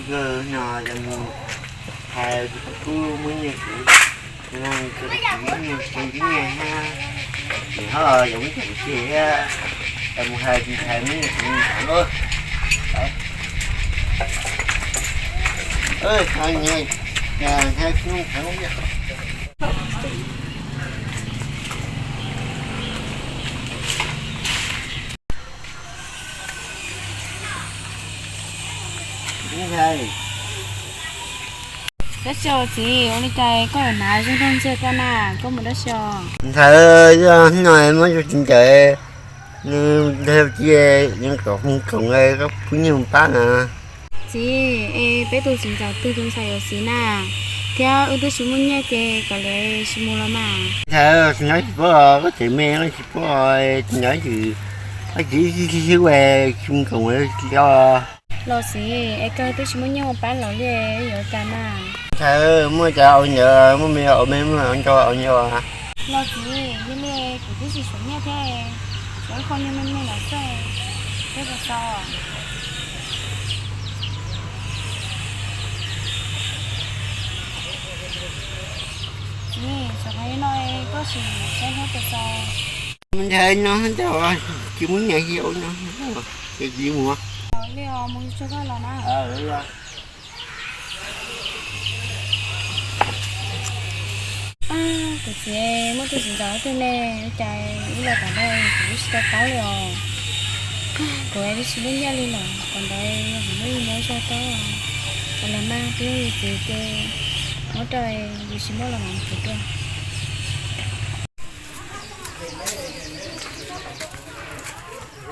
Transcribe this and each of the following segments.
Lawm no yog mus hais kuv muab nyiaj kuv, no kuv muab nyiaj kuv nyiaj hab, ces ho yog muab cov kuv ces thiab, yog mus hais hais muab nyiaj kuv ntawd lauj. Ntawd hnub ntawd. Dab tsi txiv, ua li cas koj yuav hnav zoo nraug ntxiag koj na, koj mus dab tsi os? Ntxhais, yog hnub no muab tsis ncaws, nws ntag cia yeej kom hu koom koj pub nyiaj mus pab na. Txiv, es peb tus txiv ntxawm twg tus ntxhais yuav txiv na, thiab wb twb tsis muaj nyiaj ces kav liam tsis mus los mas. Ntxhais, tsis nyob tsis paub, koj tsev me tsis paub, tsis nyob tsis, koj tsis ib sib sib ua tsis mus koom os. Los txiv, es kawg twb tsis muaj nyiaj mus pab lawv li, yuav cas mas. Ntxhais, muaj cas ua ntawd, muaj me ua me, muaj ntau ua ntau. Los txiv, yog li kuv twb tsis tshua nyiaj thiab, tsuav qhov me me los xwb, thiab puas tau? Txiv, txog qhov no koj sim saib thiab puas tau? Mus ntawd no, tsis muaj nyiaj ua no, ces tsis mus. Li os, mus tsuag tsuag los na. Kuv txiv, muaj tus txiv ntxawm twg ne, ua cas wb los tom ntej kuv twb tsis tau paub li os. Kuv twb tsis muaj nyiaj li lawm, qhov ntawd yog kuv muaj ib hmos zog tau, los mas twb yog yus txiv ces muab rau, yus tsis muaj los mas kuv dua.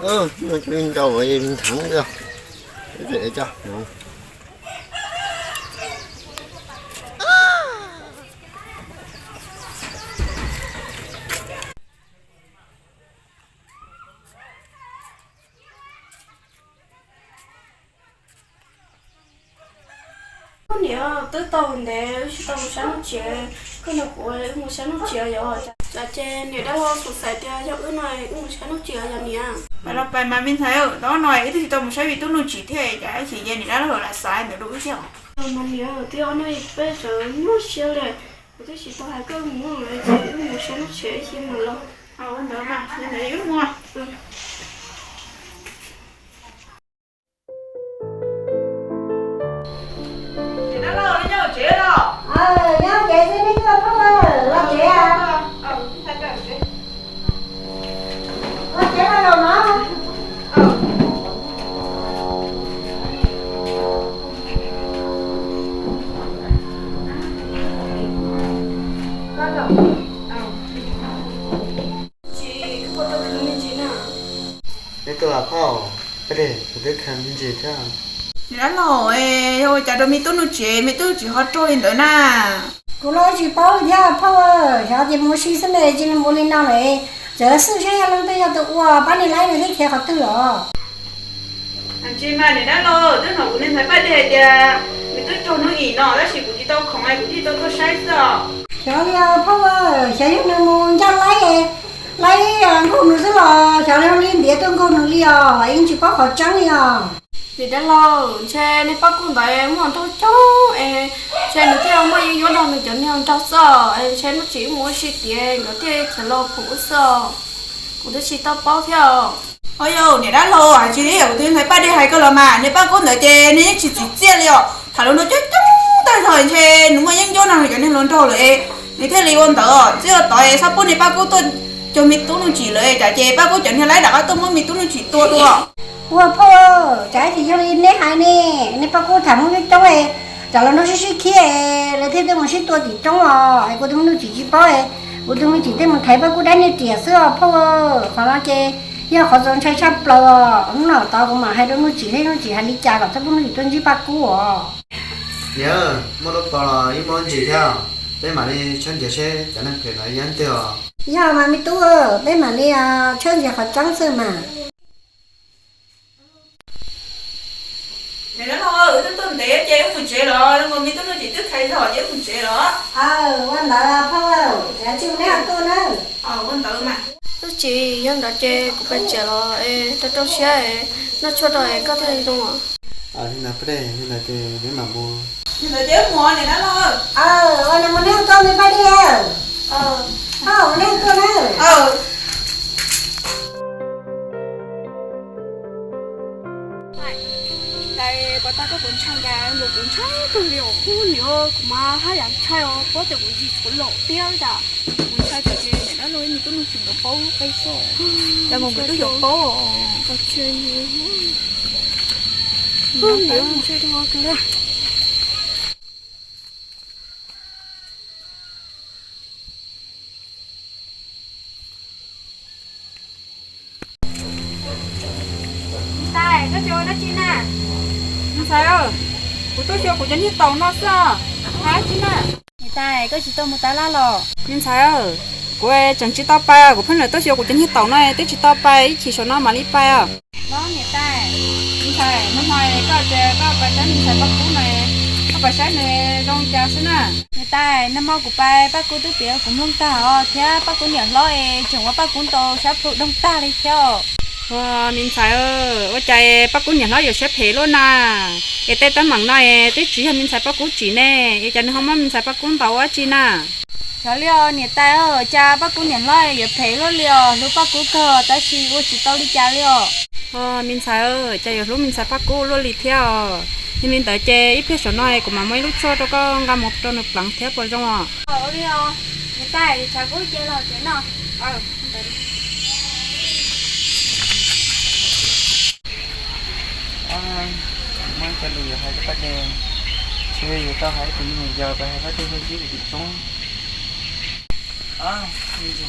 Ntau, ntau. Koj niam, twb tau ntev wb tsis tau mus saib Nuj Tsim, koj nrog kuv wb mus saib Nuj Tsim yom. Cas ces niam dab laug xav tias yog wb no wb mus saib Nuj Tsim yog niam? Pais los pais mas me ntxhais, tau no wb twb tsis tau mus saib me tub Nuj Tsim thiab, cas ib chim ces niam dab laug lam xav ntawd rau wb thiab. Mas niam, twb ob hnub peb sawv nyuaj siab li, kuv twb tsis tau hais koj mus lawm ces wb mus saib Nuj Tsim ib chim mas los. Ua ntawd mas, ntawd wb mus. Niam dab laug, nyob tsev los? Nyob tsev xwb, neb tuaj phooj los tsev. Los tsev los zaum no. Neb tuaj los phauj, peb kuv twb khaws me ntsis thiab. Niam dab laug, yog ua cas rau me tub Nuj Tsim, me tub Nuj Tsim ho raug li ntawd na? Kuv los tsis paub li thiab phauj, xyov ces mus ua si xwb ne, tsis nws mus li no lawm. Txawm xwb seb yog leej twg yog tus ua, pab nias laib nws thiab khiav qhov twg os. Tsis mas niam dab laug, twb hnov kuv niag ntxhais Paj Dej hais tias nws twb raug hnub ib no tab sis kuv tsis tau khoom kuv thiaj tau tuaj saib xwb os. Xyov li phauj, xyov yog nws mus ncaj laib, laib nkaug nws xwb los xyov li ntiav tuaj nkaug nws li os, yeej tsis paub qhov tseeb li os. Niam dab laug, ntshe niag Paj Kub ntawd muaj hluas nraug coob es ntshe nws thiaj muaj yeeb ncuab nrog nws cov niag hluas nraug xwb es ntshe Nuj Tsim mus ua si tiav nkawd thiaj khiav los khoom ub xwb os. Kuv twb tsis tau paub thiab os. Au yau, niam dab laug, hais tsis li kuv tus ntxhais Paj Dej hais koj los mas, niag Paj Kub ntawd ces nws yeej tsis txim txiaj li os, tham hluas nraug coob coob tag zog ntshe nws muaj yeeb ncuab nrog nws cov niag hluas nraug lawm es nws thiaj li ua ntawd. Txij ua tod es txhob pub niag Paj Kub tuaj cuag me tub Nuj Tsim lawm, cas ces Paj Kub cov niag laib rov qab tuaj muab me tub Nuj Tsim tua dua. Ua phauj, cas ib txhis yog li neb hais ne, niag Paj Kub tham hluas nraug coob coob, tsam hluas nraug sib sib khib lawv thiaj tuaj mus sib tua tim roob os, es kuv tus me Nuj Tsim tsis paub, kuv tus me Nuj Tsim thiaj mus thaiv Paj Kub dab niag riam xwb os phauj. Qhov no ces yog qhov txaus ntshai tshaj plaws os, hnub no tod kuv mam hais rau Nuj Tsim thiab Nuj Tsim hais li cas kom txhob pub Nuj Tsim tuaj ntsib Paj Kub os. Niam, muaj lub paus los yeej muaj ntsis thiab, peb mam li tshawb nrhiav seb cov neeg phem ntawd yog leej twg os. Yog mas me tub, peb mam li tshawb nrhiav qhov tseeb xwb mas. Niam dab laug, wb twb tuaj ntev ces wb mus tsev los, zoo nkaus me tub Nuj Tsim twb khaiv zog ces wb mus tsev los. Ua ntawd phauj, tsis mus neb ho tuaj na. Ua ntawd mas. Nuj Tsim, yog ntawd ces kuv pais tsev los es rau rau siab es noj tshuaj rau es koj thiaj li zoo os. Li ntawd Paj Dej, li ntawd ces neb mam mus. Li ntawd ces wb mus os niam dab laug. Ua no mus neb tuaj me Paj Dej. Ua neb tuaj na. Cas puas tas koj puas ntshai cas nkaus kuv ntshai kawg li os. Ub niam, kuv mas haj yam ntshai os, paub tias kuv ntsis tshuav lom tiag cas. Kuv ntshai tsam ces niam dab laug ib me tub neeg tsis nkaus paub lub qe xwb. Cas mus kuv twb yuav paub. Ntshai rau kawg li. Niam tais, koj tsis ua dab tsi na? Me ntxhais, kuv tuaj xyuas kuv cov niag taum no xwb os. Hais dab tsi na? Niam tais, koj tsis tau mus tab laj los? Me ntxhais, kuv tseem tsis tau pais, kuv pheej lam tuaj xyuas kuv cov niag taum no twb tsis tau pais, ib chim saum no mam li pais os. Los niam tais. Me ntxhais, hnub no koj tias koj pais saib me ntxhais Paj Kub no, koj pais saib nws zoo cas xwb na? Niam tais, nag hmo kuv pais Paj Kub twb piav kuv mloog tag os, thiab Paj Kub niam hlob es tseem ua Paj Kub ntaus sab plhu doog tag li thiab. Me ntxhais, ua cas Paj Kub niam hlob yuav siab phem luaj na? Es tej teeb meem no es twb tsis yog me ntxhais Paj Kub tsim ne, es cas nws ho muab me ntxhais Paj Kub ntaus ua dab tsi na? Xyov li os niam tais, cas Paj Kub niam hlob yuav phem luaj li os, hlub Paj Kub kawg tab sis ua tsis tau li cas li os. Me ntxhais, cas yuav hlub me ntxhais Paj Kub luaj li thiab os. Yog li ntawd ces ib pliag saum no kuv mam muab ib lub tshuaj rau koj nqa mus rau nws pleev thiab puas zoo os? Ua li os niam tais, tshav kub ces los tsev no. Muaj ib co lus yuav hais rau Paj Dej, tsis yog yuav tau hais tus me nyuam yaus, pab hais Paj Dej tuaj ntsib kuv tim roob. Me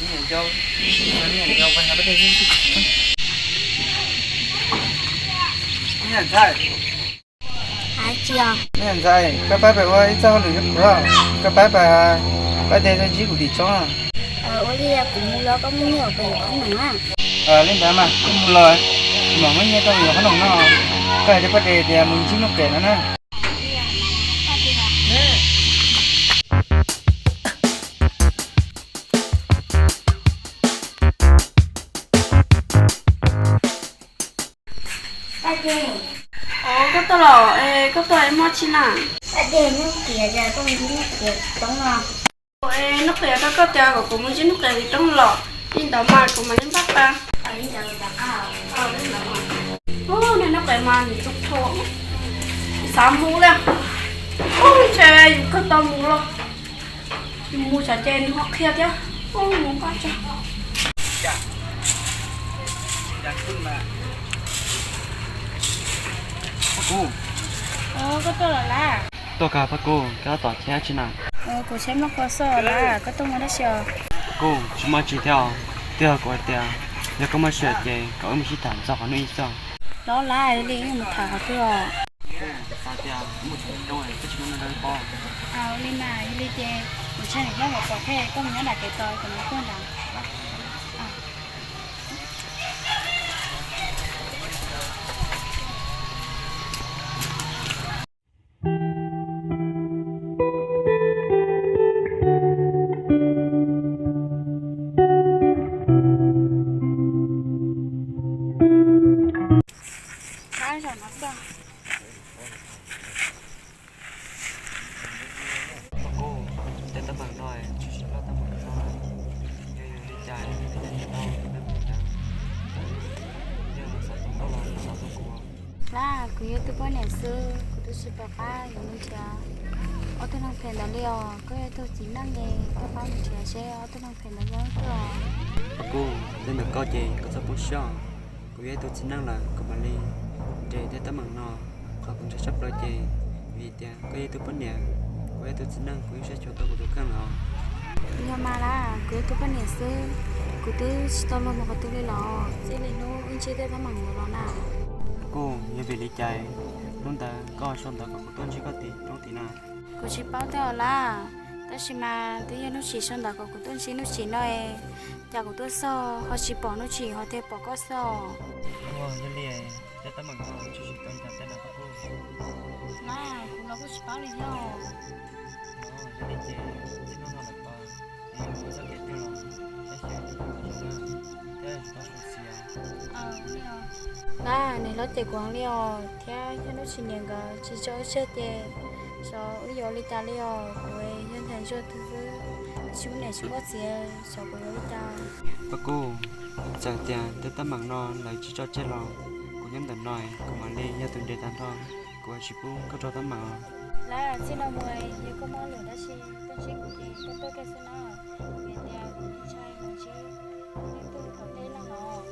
nyuam yaus, me nyuam yaus, pab hais Paj Dej tuaj ntsib kuv tim roob. Me nyuam ntxhais, me nyuam ntxhais, koj pab pab ua ib txoj hauj lwm rau kuv, koj pab pab, Paj Dej tuaj ntsib kuv tim roob. Ua li kuv mus los koj muaj nyiaj pab yuav qhob noom na. Li ntawd mas koj mus los, kuv mam muab nyiaj rau yuav qhob noom no. Koj hais rau Paj Dej tias mus ntsib Nuj Qem no na. Koj tuaj los, koj tuaj muaj dab tsi na? Paj Dej, Nuj Qem, koj mus ntsib Nuj Qem tim roob no. Nuj Qem hais rau koj tias kom kuv mus ntsib Nuj Qem tim roob los, li ntawd mas kuv mam li npaj pab. Ub, niag Nuj Qem mas nws tus thuam, xav mus li. Ub, ntshe yus kawg tau mus los, yus mus tsam ces nws ho qhia thiab. Ub, mus npaj tso. Paj Kub, koj tuaj los lawm? Tuaj kawg Paj Kub, koj tab tom cheb dab tsi na? Kuv cheb nplooj kua xwb lawm, koj tuaj muaj dab tsi os? Paj Kub, tsis muaj dab tsi thiab os, twb yog kuv hais tias yog koj muaj dab tsi ces kom wb mus sib tham txog qhov no ib xwb. Los lawm, li wb mus tham qhov twg os? Ua li mas, yog li ces kuv tshaj niam hlob kom pom thiab, koj mus nyob nram kev tos, kuv mus tuaj nram. Paj Kub, tej teeb meem no tsis yog lub teeb meem zoo, yog yus li cas thiaj li tau tej teeb meem ntawd. Yog lawv xav tau koj los lawv xav tau kuv. Lawm, kuv yog tus poj niam xwb, kuv twb tsis pom qab yuav mus nrhiav ob tug neeg phem ntawd li os. Koj yog tus txiv neej es koj pab mus nrhiav seb ob tug neeg phem ntawd nyob twg os. Paj Kub, tej ntawm koj ces koj txhob poob siab. Kuv yog ib tug txiv neej lawm kuv mam li nres tej teeb meem no. Qhov kuv ntshai tshaj plaws ces vim tias koj yog ib tug poj niam, kuv yog ib tug txiv neej kuv yeej saib tsis tau kuv tus kheej lawm. Yog mas lawm, kuv yog tus poj niam xwb, kuv twb tsis tau luag mus qhov twg li los, txij li hnub wb ntsib tej teeb meem ntawd los na. Paj Kub, yog vim li cas hnub ntawd koj sau ntawv kom kuv tuaj ntsib koj tim roob tid na? Kuv tsis paub thiab os lawm, tab sis mas twb yog Nuj Tsim sau ntawv kom kuv tuaj ntsib Nuj Tsim no es, cas kuv tuaj txog ho tsis pom Nuj Tsim ho thiaj pom koj xwb os. Yog li, tej teeb meem no tsis tau cas tej lawm Paj Kub. Lawm, kuv los kuj tsis paub li thiab. Yog li ces txij hnub no lawm tod Nyob txoj kev tag los, saib xyuas tus tus xyuas na, thiab txhob xyuas xyuas. Nab, niam hlob ces kuv heev li os, thiab yog hnub tsis niam nkawd tsis tso wb tseg ces xyov wb yuav ua li cas li os. Kuv yog ntxhais ntsuag twg xwb, tsis muaj niam tsis muaj txiv, xyov kuv yuav ua li cas. Paj Kub, txawm tias tej teeb meem no lawv tsis tso tseg los kuv nyob ntawm no kuv mam li yog tus nres tag nrho, kuv tsis pub koj tso teeb meem. Lawv txij no mus yog koj muaj lwm tab sis koj ntsib kuv ces koj tuaj kiag xwb na, vim tias kuv ntshai mus ntsib leej twg tom ntej no los.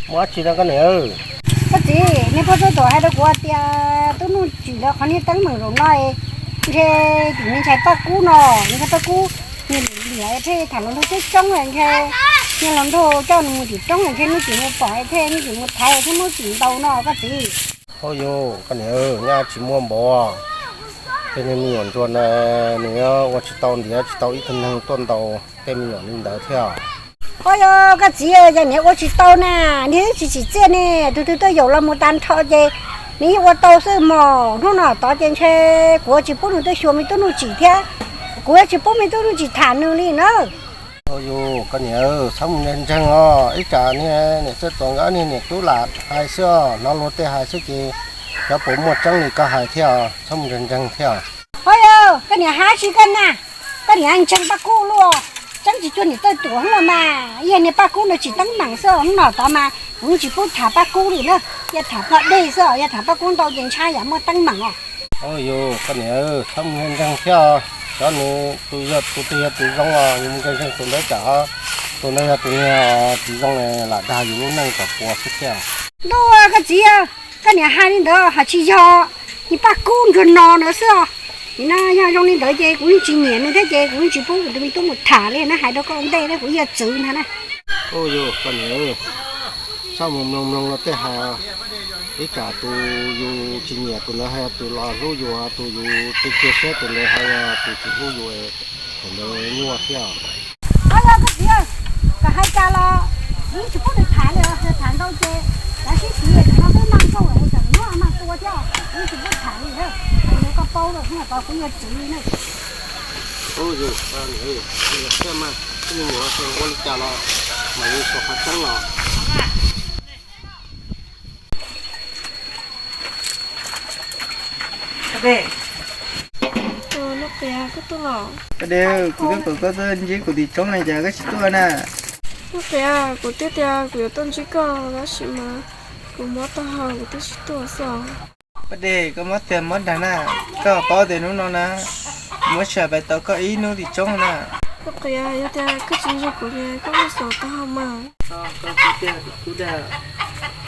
Muaj dab tsi no koj niam? Koj txiv, niag pog tuaj tuam hais rau kuv tias tub Nuj Tsim lawv qhov niag teeb meem zaum no ntshe tim niag ntxhais Paj Kub no, niag Paj Kub niag liam pheej tham hluas nraug coob coob ntshe niag hluas nraug coj nws mus tim roob ntshe Nuj Tsim mus pom thiab Nuj Tsim mus thaiv thiab Nuj Tsim ntaus no koj txiv. Ua yus koj niam, nyaj tsis muaj npaum. Tej niag me nyuam ntsuag na, nws ua tsis tau ntiav tsis tau ib tug neeg tuaj ntaus tej me nyuam li ntawd thiab. Ua yus koj txiv, yog niam ua tsis tau na, niag twb tsis tsim txiaj ne, tus twg tuaj yaum los mus tag nrho ces nws yeej ua tau xwb mog. Hnub no tod ces ntshe kuv tsis pub nws tuaj xyuas me tub Nuj Tsim thiab, kuv tsis pub me tub Nuj Tsim tham nws li na. Ua yus koj niam, txhob mus ntseeg ntseeg os, ib tsam niag niam Txawj Tuam nkawd niag niam tub lam hais xwb os, hnov luag tej hais xwb ces xyov puas muaj tseeb li koj hais thiab, txhob mus ntseeg ntseeg thiab. Ua yus koj niam, hais tsis koj na, koj niam ntseeg Paj Kub luaj, tseeb tsis cuag niam Txawj Tuam los mas, yog niag Paj Kub no tsim teeb meem xwb, hnub no tod mas kuv tsis pub tham Paj Kub li na, yog tham poj dej xwb, yog tham Paj Kub ntau ces ntshai yam muaj teeb meem os. Ua yus koj niam, txhob mus ntseeg ntseeg thiab, xyov nws tus yog tus twg yog tus zoo os, yus mus ntseeg ntseeg tus ntawd tsam tus ntawd yog tus niag tsis zoo lam dag yus lub neej kom puas xwb thiab. Ntuj, koj txiv, koj niam hais li ntawd hais tsis yog, niag Paj Kub ntsuag no na xwb os. Nim no yog zoo li ntawd ces kuv yeej tsis nyiam nws thiab ces kuv yeej tsis pub kuv tus me tub mus tham li na, hais rau koj ua ntej thiab kuv yog txwv ntag na. Ua yus koj niam, txhob mus mloog mloog luag tej hais, ib tsam tus yus tsis nyiam tus ntawd hais tus los hlub yus, tus yus tsis cia siab tus ntawd hais tus tsis hlub yus, tus ntawd nyuaj thiab. Ua yus koj txiv, kom hais cas los kuv yeej tsis pub nws tham li, tham ntau ces kav sib tiv, tam no twb mag nkauj lawm, tam no mag tua thiab, kuv yeej tsis pub tham li na. Kuv yuav koj paub lawm, hnub no kuv yog txwv li na. Ua yus, thiaj mas, ua li cas los mam li xyuas qhov tseeb los. Nuj Qias, koj tuaj los? Paj Dej, kuv twb kom koj tuaj ntsib kuv tim roob no cas koj tsis tuaj na? Nuj Qias, kuv twb tias kuv yuav tuaj ntsib koj tab sis mas kuv mob taub hau kuv twb tsis tuaj xwb. Paj Dej, koj mob tiag mob dag na, koj paub tias hnub no na, muab sawv pais tau koj ib hnub tim roob na. Nuj Qias, yog tias koj tsis ntseeg kuv li koj mus xauj taub hau mas. Koj twb tiag kuv dag,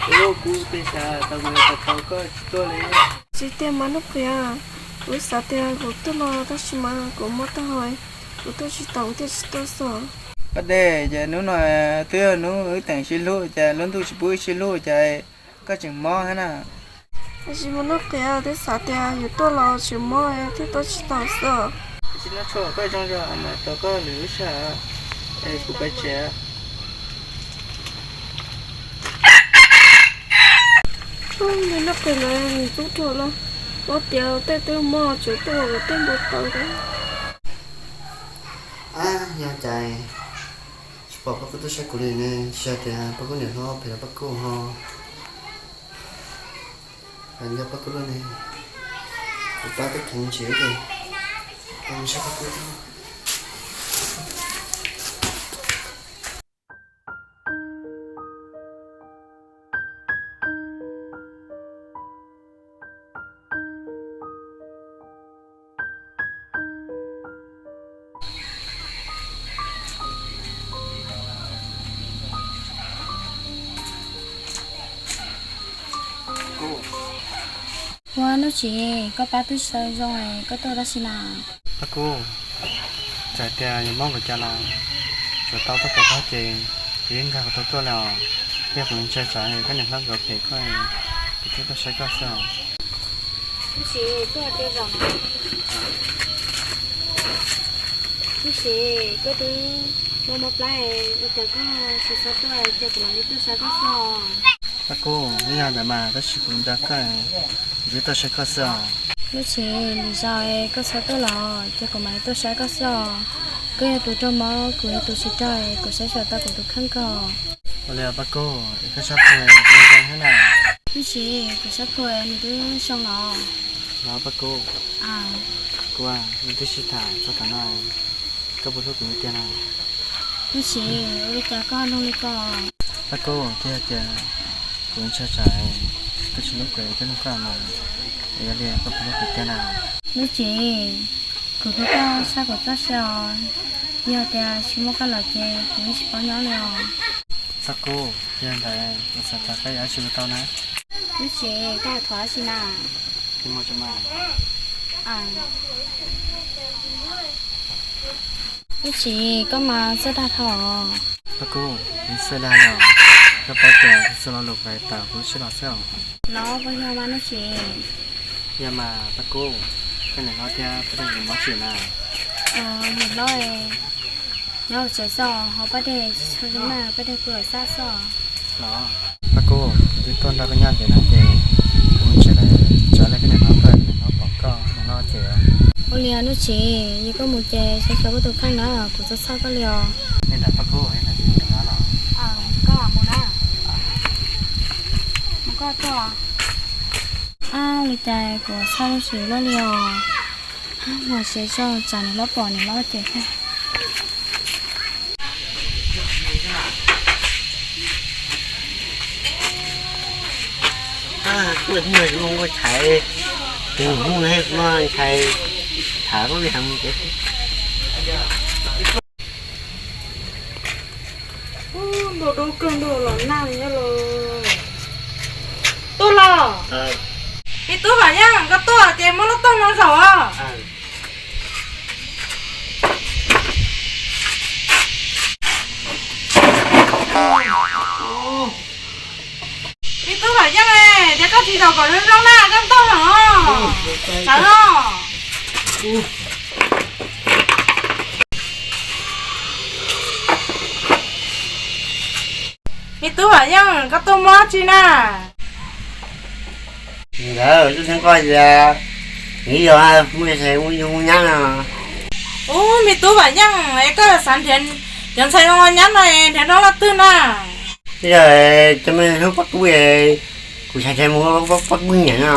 ua kuv pes xav tau mus tau koj tsis tuaj li. Tsis tiag mas Nuj Qias, kuv xav tias kuv tuaj los tab sis mas kuv mob taub hau, kuv tuaj tsis tau kuv thiaj tsis tuaj xwb. Paj Dej, ces hnub no twb yog hnub wb teem sib hlub ces lub ntuj tsis pub wb sib hlub ces koj tseem mob thiab na. Tab sis mas Nuj Qias, twb xav tias yus tuaj los tsis mob thiaj tuaj tsis tau xwb. Tsis noj tshuaj koj zoo zog mas tau koj lwm lub sij hawm es kuv pais tsev. Nws Nuj Qias ntawd nws tub ruam los, mob tiav tej twb mob tseem tuaj ua tej npua taws thiab. Ab, yog cas tsis pom Paj Kub tuaj saib kuv li ne, tsis yog tias Paj Kub niam hlob phem rau Paj Kub ho. Yog Paj Kub luaj ne, kuv pab koj kheev ntsis ces koj mus saib Paj Kub. Ua Nuj Tsim, koj pab twb tsis tau zoo, koj tuaj tab sis na? Paj Kub, Txawm tias yuav mob npaum cas los tsuas tau tuaj pom koj ces kuv yeej nkag kuv tau tuaj li os. Yog kuv ntshai tsam koj niam hlob nkawd phem koj, kuv thiaj tuaj saib koj xwb os. Lub siv, koj twb zoo, lub siv koj twb mob mob plab, ua cas koj tsis txhob tuaj ces kuv mam li tuaj saib koj xwb os. Paj Kub, yeej yog ntawd mas tab sis kuv nco koj, kuv twb tuaj saib koj xwb os. Lub siv, lwm zaus koj txhob tuaj los ces kuv mam li tuaj saib koj xwb os. Koj yog tus raug mob, kuv yog tus tsis raug, kuv saib tsis tau kuv tus kheej ko. Ua li os Paj Kub, es koj sab phuag kuv zoo thiab na. Lub siv, kuv sab phuag nws twb zoo los. Los Paj Kub, kuv, nws twb sib tham txog qhov no, koj puas hlub kuv tiag na? Lub siv, ua li cas koj nug li ko? Paj Kub, twb yog tias kuv ntshai tsam koj tsis hlub kuv thiaj nug koj mas, es yog li koj puas hlub kuv tiag na? Lub siv, kuv hlub koj tshaj kuv txoj sia os. Yog tias tsis muaj koj lawm ces kuv yeej tsis paub nyob li os. Paj Kub, yog ntawd kuv xav tias koj yuav dab tsi kuv tau na. Lub siv, koj thov dab tsi na? Lub siv, koj mas txawj dag dhau. Paj Kub, kuv txawj dag li os. Koj paub tias txhua lo lus kuv hais tawm kuv lub siab los xwb os. Los puas yog mas Nuj Tsim? Yog mas Paj Kub, koj niam hlob thiab Paj Dej nkawd mob tsis na? Niam hlob nyob hauv tsev xwb, ho Paj Dej tsis tshua zoo na, Paj Dej pw hauv xab xwb. Los Paj Kub, kuv twb tuaj nrog koj nyob ntev no ces kuv mus tsev lawm, tsam ib pliag koj niam hlob tuaj, koj niam hlob pom koj niam hlob ces. Ua li Nuj Tsim, yog koj mus ces xyov xyov koj tus kheej na, kuv txhawj txhawj koj li os. Li ntawd Paj Kub, li ntawd kuv mus na. Koj mus na. Mus koj tuaj. Ab, li cas kuv txhawj Nuj Tsim loj li os. Mus tsev tso, tsam niam hlob pom niam hlob ces thiab. Kuv hnub no kuv mus ntshai, tus hnub no kuv ntshai, tham lub li heev ces. Ntuj, dub kawg ntuj los nag li nyob los. Tuaj los. Me tub Vam Yeej, koj tuaj ces muab lub tooj no zaum os. Me tub Vam Yeej, ces koj tsis zaum kom zoo zoo na, koj ntaug los. Sawv los. Me tub Vam Yeej, koj tuaj muab tsi na? Ntawd, tus kheej koj tias, nws yog mus ntxhais mus nyab no. Ub, me tub Vam Yeej, es koj xav nrhiav cov ntxhais zoo nyab no es nrhiav nrog leej twg na? Yog cov me hlub Paj Kub, kuv xav nrhiav mus Paj Kub niam no.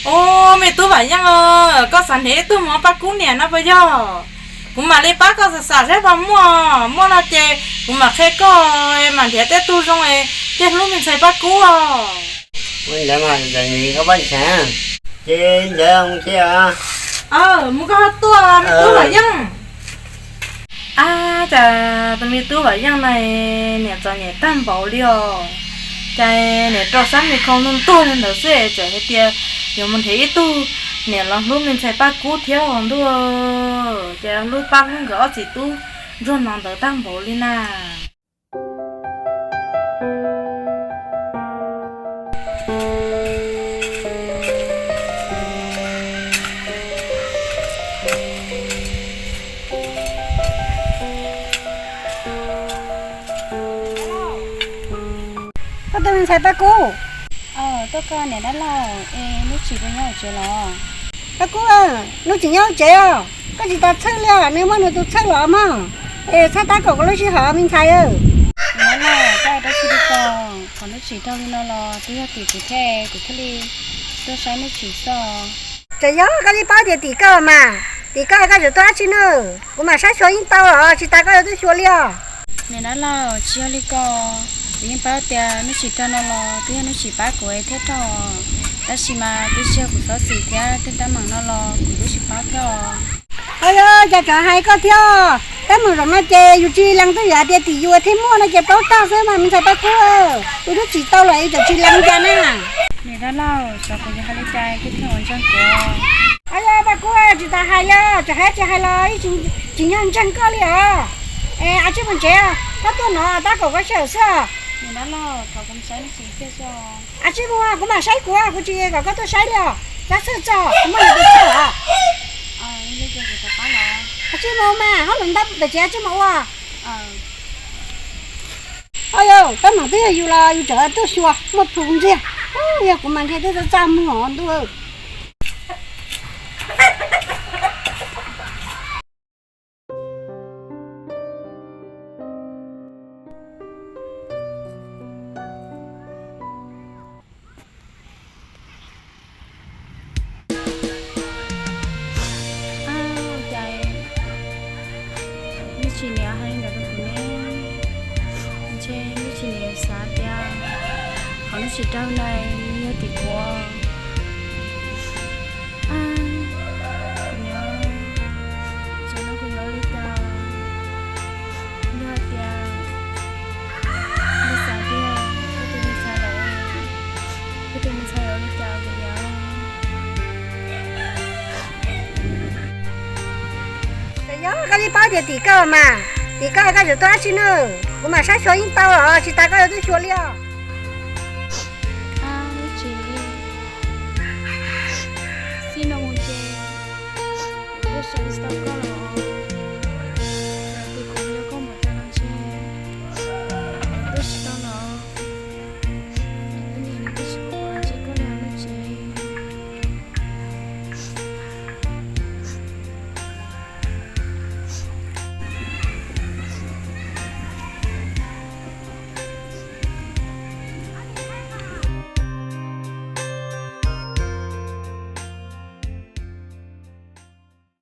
Ub, me tub Vam Yeej, koj xav nrhiav ib tug mus Paj Kub niam no puas yog? Kuv mam li pab koj xam xam seb puas muaj, muaj no ces kuv mam qhia koj, mam nrhiav tej tug zoo thiaj hlub me ntxhais Paj Kub os. Ua li ntawd mas, koj pab ntxhais, ces ntawd mus ces. Mus koj ho tuaj, me tub Vam Yeej. Ab, cas tus me tub Vam Yeej no niam txom nyem tag npaum li os. Cas niam rau sab me khau ntuag ntuag li ntawd xwb tseem hais tias yuav mus nrhiav ib tug niam los hlub me ntxhais Paj Kub thiab os ntuj. Ces hlub pab hlub nkawd ob txiv tub ntsuag no ntawd tag npaum li na. Koj tus me ntxhais Paj Kub. Tuaj koj niam dab laug, es Nuj Tsim puas nyob hauv tsev los? Paj Kub, Nuj Tsim nyob hauv tsev os. Koj tsis tas txhawj li os, nws muaj nws tus txhawj los mog. Es txhob tab kaum kuv lub sij hawm me ntxhais. Niam dab laug, koj ua dab tsi li ko? Qhov Nuj Tsim raug li no los twb yog tim kuv thiab, kuv thiaj li tuaj saib Nuj Tsim xwb. Tseem yog koj twb paub tias tim koj mas, tim koj koj tseem tuaj dab tsi na? Kuv mam saib xyuas yeej tau los tsis tas koj yuav tuaj xyuas li os. Niam dab laug, tsis yog li ko, kuv yeej paub tias Nuj Tsim raug no los twb yog Nuj Tsim pab kuv thiaj raug, tab sis mas twb tsis yog kuv xov xwm thiab tej teeb meem no los kuv twb tsis paub thiab os. Ho yog cas tsov hais koj thiab, teeb meem zaum no ces yus tsis lees twb yog hais tias tim yus thiaj muaj no ces paub tag xwb mas me ntxhais Paj Kub, tus Nuj Tsim tau los es tseem tsis lees cas na. Niam dab laug, xyov kuv yuav hais li cas koj thiaj ua ntseeg kuv. Aw, yog Paj Kub, tsis tas hais li, tseem hais tsis hais los tsis nyob ntseeg koj li os. Es a tsij mus tsev, koj tuaj no tab kaum koj sij hawm xwb. A tsij mus, kuv mam saib kuv, kuv tsis kom koj tuaj saib li os. Tab xwb txog kuv muaj hais tias txog os. A tsij mus mas, hauj lwm ntau pem tsev, a tsij mus ua. Au yau, tab meeg twb yog yus los yus tseem tuaj xyuas muaj plhus ntxiag. Yog kuv mas ntshe twb txaj txaj muag ntuj. Cas Lub Tsis niam hais li ntawd rau kuv ne? Ntshe Lub Tsis niam xav tias qhov Lub Tsis Raug na yog tim kuv. Kuv niam, tam no kuv yuav ua li cas? Yog hais tias nws xav tiag, koj tus nws xav lawm, koj tus nws xav yuav ua li cas kuv niam? Yog koj yeej paub tias tim koj mas, tim koj koj yuav tuaj dab tsi na? Kuv mam saib xyuas yeej tau los tsis tas koj yuav tuaj xyuas li os. Lub Tsis, txij no mus ces kuv twb xav tsis tau koj